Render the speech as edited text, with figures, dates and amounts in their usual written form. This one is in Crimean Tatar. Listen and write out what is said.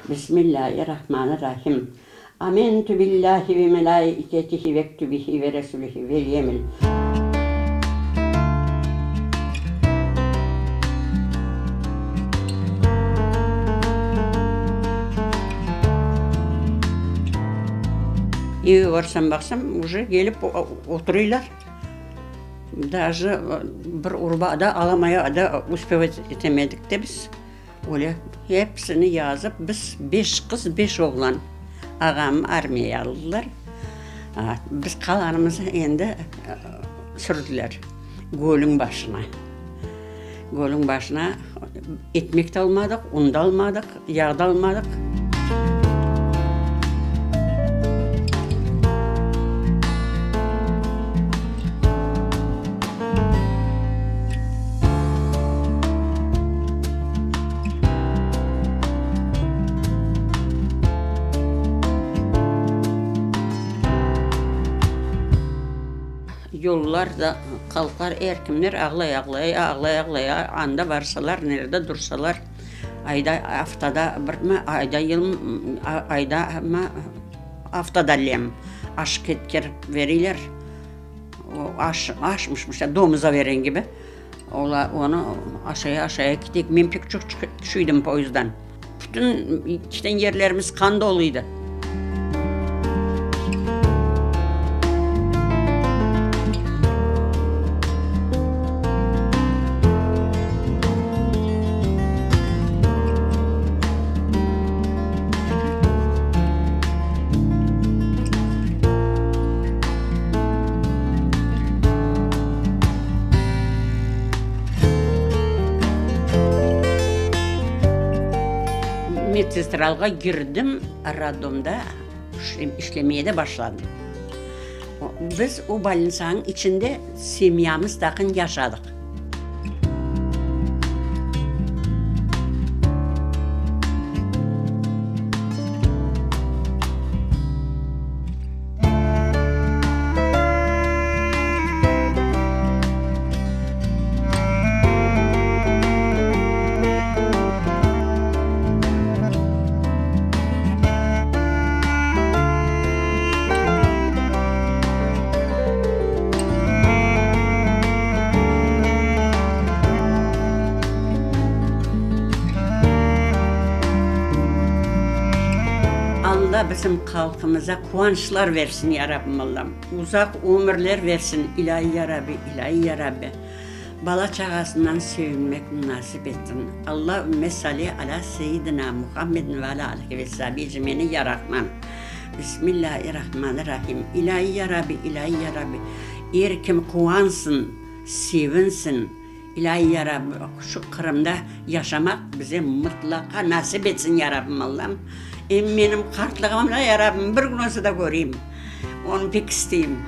Bismillâi-Rahmanir-Rahim. Amentu billâhi ve melâiketihi ve ktübihi ve resülihi vel yemil. Evge barsam, baqsam, uje kelip oturıylar. Daje bir urba da alamaya da uspevat etemedik de biz. Öyle hepsini yazıp, biz beş qız, beş oğlan, ağamnı armiyağa aldılar. Biz qalanımıznı endi sürdüler gölüñ başına. Gölüñ başına ekmek de almadıq, un da almadıq, yağ da almadıq. Yollar da qalqar, er kimler ağlay-ağlay, ağlay-ağlay, anda barsalar, nerde dursalar, ayda, aftada birmi, ayda yıl, ayda mı, aftada lem aş ketkerip beriyler. O aş, aşmışmış da, domuza beren kibi. Ola, onı aşaya-aşaya ketek. Men pek çoq tüşüydim poyezddan. Bütün keten yerlerimiz qan dolu edi. Medsestralğa girdim, roddomda işlemeye de başladım. Biz o bolnitsanıñ içinde semyamız taqın yaşadıq. Alla bizim halqımıza quvançlar versin, ya Rabbim Allam. Uzaq ömürler versin, İlâiy ya Rabbi, İlâiy ya Rabbi. Bala-çağasından sevinmek nasip etsin. Allaümme salli alâ seyyidina Muhammedin ve alâ alihi ve sahbihi ecmeni ya Rahman. Bismillâirrahmanirrahim. İlâiy ya Rabbi, İlâiy ya Rabbi. Er kim quvansın, sevinsin. İlâiy ya Rabbi, şu Qırımda yaşamaq bize mıtlaqa nasip etsin ya Rabbim Allam. Em menim qartlığımda ya Rabbim bir gün olsa da köreyim. Onı pek isteyim.